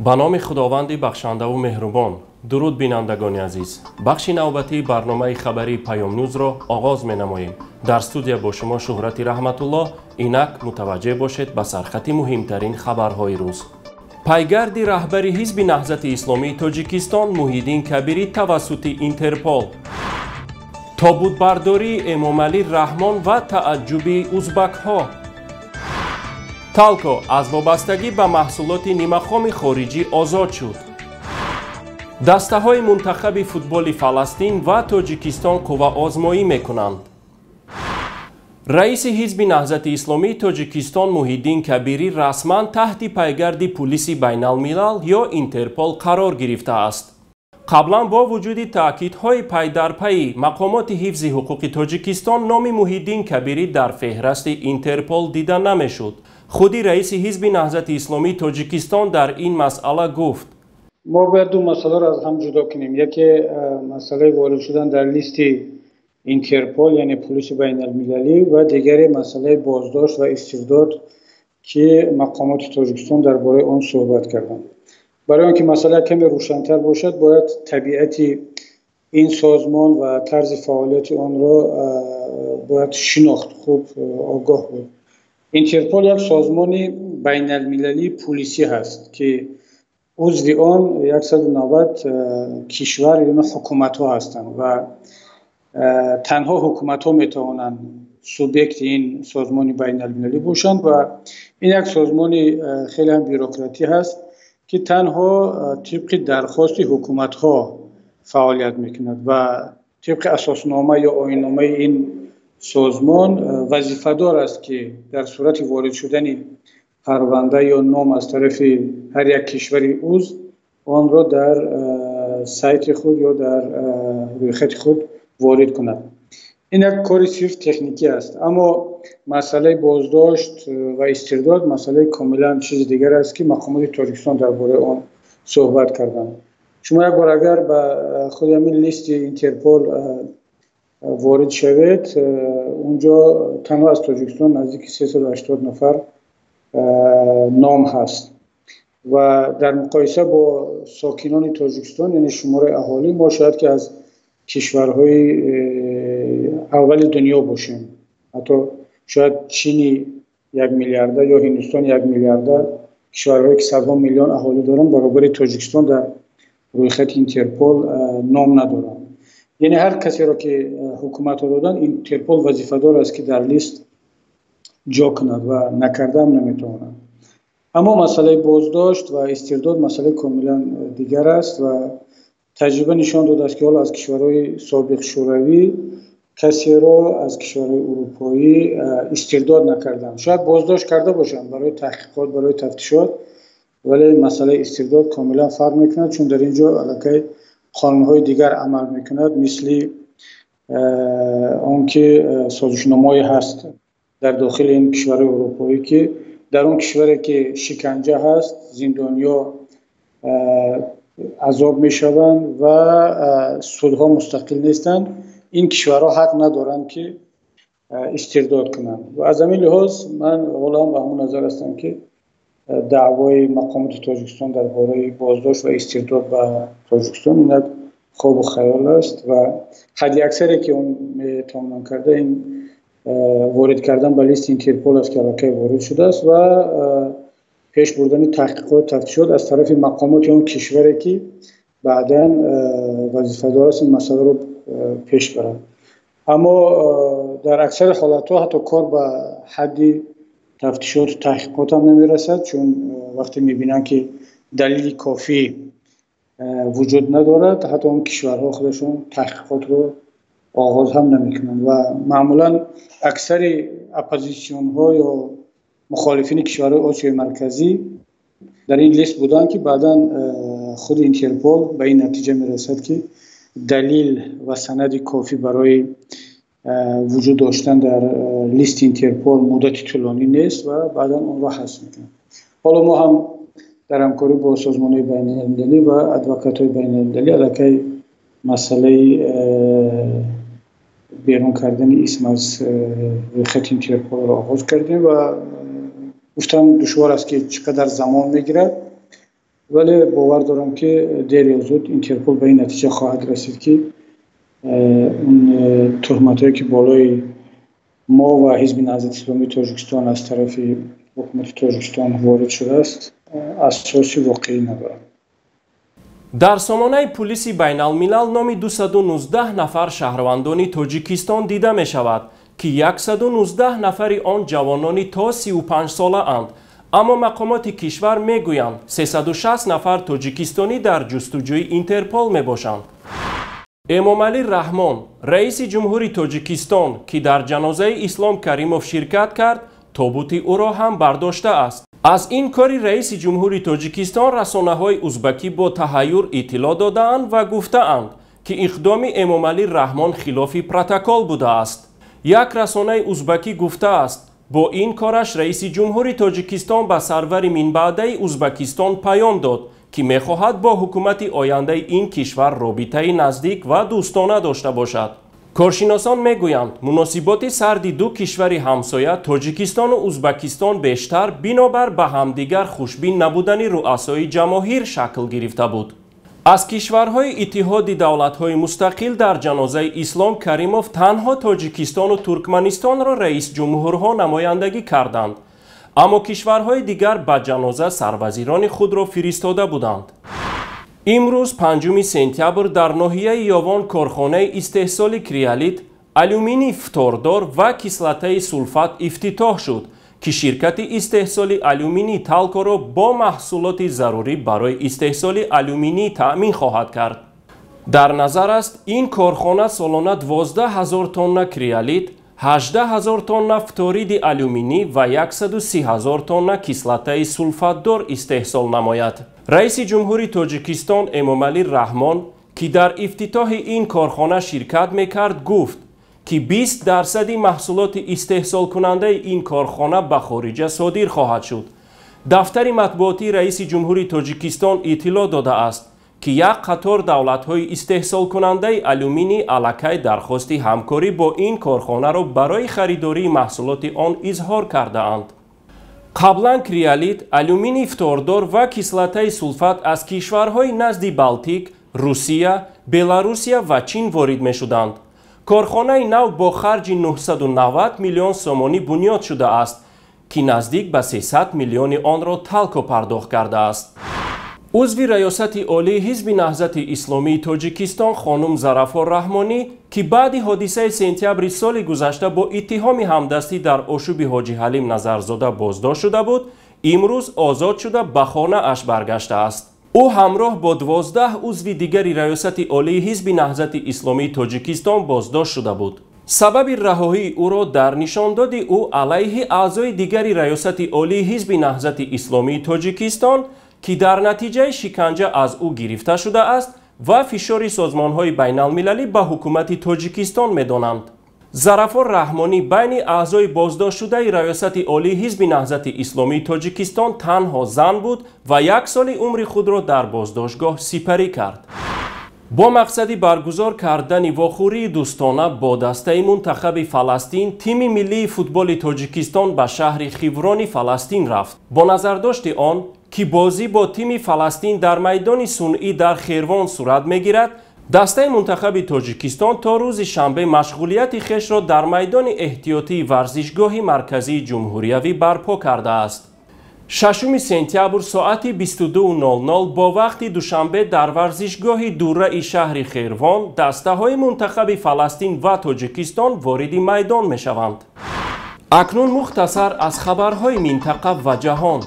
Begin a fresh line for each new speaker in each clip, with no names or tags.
Ба номи Худованди бахшандаву меҳрубон. Дуруд, бинандагони азиз. Бахши навбатии барномаи хабарии Паёмнюзро оғоз менамоем. Дар студия бо шумо Шуҳрати Раҳматуллоҳ. Инак мутаваҷҷеҳ бошед ба сархати муҳимтарин хабарҳои рӯз. Пайгарди раҳбари ҳизби Наҳзати Исломии Тоҷикистон Муҳиддин Кабирӣ тавассути Интерпол. Тобутбардории Эмомалӣ Раҳмон ва тааҷҷуби узбакҳо. Талко аз вобастагӣ ба маҳсулоти нимахоми хориҷӣ озод шуд. Дастаҳои мунтахаби футболи Фаластин ва Тоҷикистон қувваозмоӣ мекунанд. Раиси ҳизби Наҳзати Исломии Тоҷикистон Муҳиддин Кабирӣ расман таҳти пайгарди пулиси байналмилал ё Интерпол қарор гирифтааст. Қаблан бо вуҷуди таъкидҳои пайдарпайи мақомоти ҳифзи ҳуқуқи Тоҷикистон номи Муҳиддин Кабирӣ дар феҳрасти Интерпол дида намешуд. Худи раиси ҳизби Наҳзати Исломии Тоҷикистон дар ин масъала гуфт:
Мо бояд ду масъаларо аз ҳам ҷудо кунем. Яке масъалаи ворид шудан дар листи Интерпол, яъне пулиси байналмилалӣ, ва дигаре масъалаи боздошт ва истирдод, ки мақомоти Тоҷикистон дар бораи он суҳбат карданд. Барои он ки масъала каме рӯшантар бошад, бояд табиати ин созмон ва тарзи фаъолияти онро бояд шинохт, хуб огоҳ буд. Интерпол як созмони байналмилалии пулисӣ ҳаст, ки узви он 190 кишвар ё ҳукуматҳо ҳастанд ва танҳо ҳукуматҳо метавонанд субъекти ин созмони байналмилалӣ бошанд. Ва ин як созмони хеле ҳам бюрократӣ ҳаст, ки танҳо тибқи дархости ҳукуматҳо фаъолият мекунад ва тибқи асоснома ё оинномаи ин созмон вазифадор аст, ки дар сурати ворид шудани парванда ё ном аз тарафи ҳар як кишвари узв онро дар сайти худ ё дар рӯйхати худ ворид кунад. Ин як кори сирф техникӣ аст, аммо масъалаи боздошт ва истирдод масъалаи комилан чизи дигар аст, ки мақомоти Тоҷикистон дар бораи он суҳбат карданд. Шумо як бор агар ба худи ҳамин листи Интерпол ворид шавед, унҷо танҳо аз Тоҷикистон наздики 380 нафар ном ҳаст ва дар муқоиса бо сокинони Тоҷикистон, яъне шумораи аҳолӣ, мо шояд ки аз кишварҳои аввали дунё бошем. Ҳатто шояд Чини 1 миллиарда ё Ҳиндустон 1 миллиарда, кишварҳое ки садҳо миллион аҳолӣ доранд, баробари Тоҷикистон дар рӯйхати Интерпол ном надоранд. Яъне ҳар касеро ки ҳукуматҳо доданд, Интерпол вазифадор аст, ки дар лист ҷо кунад ва накардаам наметавонад. Аммо масъалаи боздошт ва истирдод масъалаи комилан дигар аст ва таҷриба нишон додааст, ки ҳоло аз кишварҳои собиқ Шӯравӣ касеро аз кишварҳои урупоӣ истирдод накарданд. Шояд боздошт карда бошанд барои таҳқиқот, барои тафтишот, вале масъалаи истирдод комилан фарқ мекунад, чун дар ин ҷо аллакай қонунҳои дигар амал мекунад, мисли он ки созишномаҳое ҳаст дар дохили ин кишварҳои урупоӣ, ки дар он кишваре ки шиканҷа ҳаст, зиндониё азоб мешаванд ва судҳо мустақил нестанд, ин кишварҳо ҳақ надоранд, ки истирдод кунанд. Ва аз ҳамин лиҳоз ман ҳоло ҳам ба ҳамон назар ҳастам, ки даъвои мақомоти Тоҷикистон дар бораи боздошт ва истирдод ба Тоҷикистон ин як хобу хаёл аст ва ҳадди аксаре ки он метавонанд карда, ин ворид кардан ба листи Интерпол аст, ки аллакай ворид шудааст, ва пеш бурдани таҳқиқот, тафтишот аз тарафи мақомоти он кишваре, ки баъдан вазифадор аст ин масъаларо пеш барад. Аммо дар аксари ҳолатҳо ҳатто кор ба ҳадди тафтишоту таҳқиқот ҳам намерасад, чун вақте мебинанд, ки далели кофӣ вуҷуд надорад, ҳатто он кишварҳо худашон таҳқиқотро оғоз ҳам намекунанд. Ва маъмулан аксари оппозитсионҳо ё мухолифини кишварҳои Осиёи Марказӣ дар ин лист буданд, ки баъдан худи Интерпол ба ин натиҷа мерасад, ки далил ва санади кофӣ барои вуҷуд доштан дар листи Интерпол муддати тӯлонӣ нест ва баъдан онро ҳазф мекунад. Ҳоло мо ҳам дар ҳамкорӣ бо созмонҳои байналмилалӣ ва адвокатҳои байналмилалӣ аллакай масъалаи берун кардани исм аз рӯйхати Интерполро оғоз кардем ва гуфтан душвор аст, ки чӣ қадар замон мегирад. Вале бовар дорам, ки дер ё зуд Интерпол ба ин натиҷа хоҳад расид, ки он туҳматҳое, ки болои мо ва Ҳизби Наҳзати Исломии Тоҷикистон аз тарафи ҳукумати Тоҷикистон ворид шудааст, асоси воқеӣ надорад.
Дар сомонаи пулиси байналмилал номи 219 нафар шаҳрвандони Тоҷикистон дида мешавад, ки 119 нафари он ҷавонони то 35 солаанд. Аммо мақомоти кишвар мегӯянд, 360 нафар тоҷикистонӣ дар ҷустуҷӯи Интерпол мебошанд. Эмомалӣ Раҳмон, раиси ҷумҳури Тоҷикистон, ки дар ҷанозаи Ислом Каримов ширкат кард, тобути ӯро ҳам бардоштааст. Аз ин кори раиси ҷумҳури Тоҷикистон расонаҳои узбакӣ бо таҳайюр иттилоъ додаанд ва гуфтаанд, ки иқдоми Эмомалӣ Раҳмон хилофи протокол будааст. Як расонаи узбакӣ гуфтааст, бо ин кораш раиси ҷумҳури Тоҷикистон ба сарвари минбаъдаи Узбакистон паём дод, ки мехоҳад бо ҳукумати ояндаи ин кишвар робитаи наздик ва дӯстона дошта бошад. Коршиносон мегӯянд, муносиботи сарди ду кишвари ҳамсоя, Тоҷикистону Узбакистон, бештар бинобар ба ҳамдигар хушбин набудани руасои ҷамоҳир шакл гирифта буд. Аз кишварҳои Иттиҳоди Давлатҳои Мустақил дар ҷанозаи Ислом Каримов танҳо Тоҷикистону Туркманистонро раисҷумҳурҳо намояндагӣ карданд, аммо кишварҳои дигар ба ҷаноза сарвазирони худро фиристода буданд. Имрӯз, 5 сентябр, дар ноҳияи Ёвон корхонаи истеҳсоли криолит, алюминий фтордор ва кислотаи сулфат ифтитоҳ шуд, ки ширкати истеҳсоли алюминий Талкоро бо маҳсулоти зарурӣ барои истеҳсоли алюминий таъмин хоҳад кард. Дар назар аст, ин корхона солона 12 ҳазор тонна криолит, 18 ҳазор тонна фториди алюминӣ ва 130 ҳазор тонна кислотаи сулфатдор истеҳсол намояд. Раиси ҷумҳури Тоҷикистон Эмомалӣ Раҳмон, ки дар ифтитоҳи ин корхона ширкат мекард, гуфт, ки 20% маҳсулоти истеҳсолкунандаи ин корхона ба хориҷа содир хоҳад шуд. Дафтари матбуотии раиси ҷумҳури Тоҷикистон иттилоъ додааст, ки як қатор давлатҳои истеҳсолкунандаи алюминий аллакай дархости ҳамкорӣ бо ин корхонаро барои харидории маҳсулоти он изҳор кардаанд. Қаблан криолит, алюминий фтордор ва кислотаи сулфат аз кишварҳои назди Балтик, Русия, Беларусия ва Чин ворид мешуданд. Корхонаи нав бо харҷи 990 миллион сомонӣ бунёд шудааст, ки наздик ба 300 миллиони онро Талко пардохт кардааст. Узви Раёсати Олии Ҳизби Наҳзати Исломии Тоҷикистон хонум Зарафо Раҳмонӣ, ки баъди ҳодисаи сентябри соли гузашта бо иттиҳоми ҳамдастӣ дар ошӯби Ҳоҷи Ҳалим Назарзода боздошт шуда буд, имрӯз озод шуда ба хонааш баргаштааст. Ӯ ҳамроҳ бо 12 узви дигари Раёсати Олии Ҳизби Наҳзати Исломии Тоҷикистон боздошт шуда буд. Сабаби раҳоии ӯро дар нишондоди ӯ алайҳи аъзои дигари Раёсати Олии Ҳизби Наҳзати Исломии Тоҷикистон, ки дар натиҷаи шиканҷа аз ӯ гирифта шудааст, ва фишори созмонҳои байналмилалӣ ба ҳукумати Тоҷикистон медонанд. Зарафо Раҳмонӣ байни аъзои боздоштшудаи Раёсати Олии Ҳизби Наҳзати Исломии Тоҷикистон танҳо зан буд ва як соли умри худро дар боздоштгоҳ сипарӣ кард. Бо мақсади баргузор кардани вохӯрии дӯстона бо дастаи мунтахаби Фаластин, тими миллии футболи Тоҷикистон ба шаҳри Хиврони Фаластин рафт. Бо назардошти он, ки бозӣ бо тими Фаластин дар майдони сунъӣ дар Хервон сурат мегирад, дастаи мунтахаби Тоҷикистон то рӯзи шанбе машғулияти хешро дар майдони эҳтиётии варзишгоҳи марказии ҷумҳуриявӣ барпо кардааст. 6 сентябр соати 22:00 бо вақти Душанбе дар варзишгоҳи Дураи шаҳри Хервон дастаҳои мунтахаби Фаластин ва Тоҷикистон вориди майдон мешаванд. Акнун мухтасар аз хабарҳои минтақа ва ҷаҳон.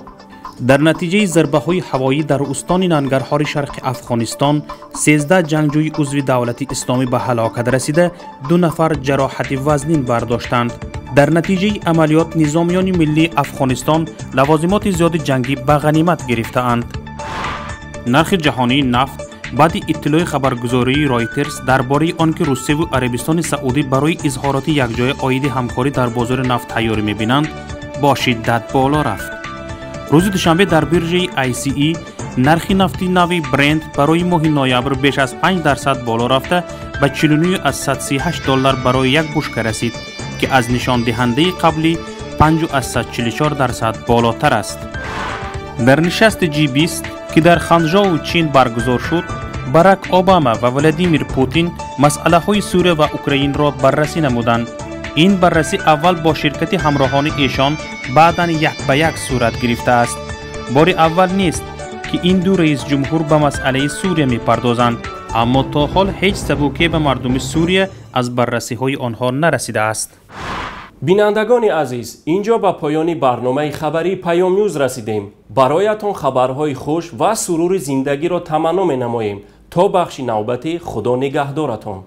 Дар натиҷаи зарбаҳои ҳавоӣ дар устони Нангарҳори шарқи Афғонистон 13 ҷангҷӯи узви Давлати Исломӣ ба ҳалокат расида, 2 нафар ҷароҳати вазнин бардоштанд. Дар натиҷаи амалиёт низомиёни миллии Афғонистон лавозимоти зиёди ҷангӣ ба ғанимат гирифтаанд. Нархи ҷаҳонии нафт баъди иттилои хабаргузории Ройтерс дар бораи он ки Русияву Арабистони Саудӣ барои изҳороти якҷоя оиди ҳамкорӣ дар бозори нафт тайёрӣ мебинанд, бо шиддат боло рафт. Рӯзи душанбе дар биржаи ICE нархи нафти нави Брент барои моҳи ноябр беш аз 5% боло рафта, ба 49,38 доллар барои як бушка расид, ки аз нишондиҳандаи қаблӣ 5,44% болотар аст. Дар нишасти G20 Ки дар Ханжоу, Чин баргузор шуд, Барак Обама ва Владимир Путин масъалаҳои Сурия ва Украинро баррасӣ намуданд. Ин баррасӣ аввал бо ширкати ҳамроҳони эшон, баъдан як ба як сурат гирифтааст. Бори аввал нест, ки ин ду раисҷумҳур ба масъалаи Сурия мепардозанд, аммо то ҳол ҳеҷ сабуке ба мардуми Сурия аз баррасиҳои онҳо нарасидааст.
Бинандагони азиз, инҷо ба поёни барномаи хабарии Паём Нюз расидем. Бароятон хабарҳои хуш ва сурури зиндагиро таманно менамоем. То бахши навбатӣ, Худо нигаҳдоратон.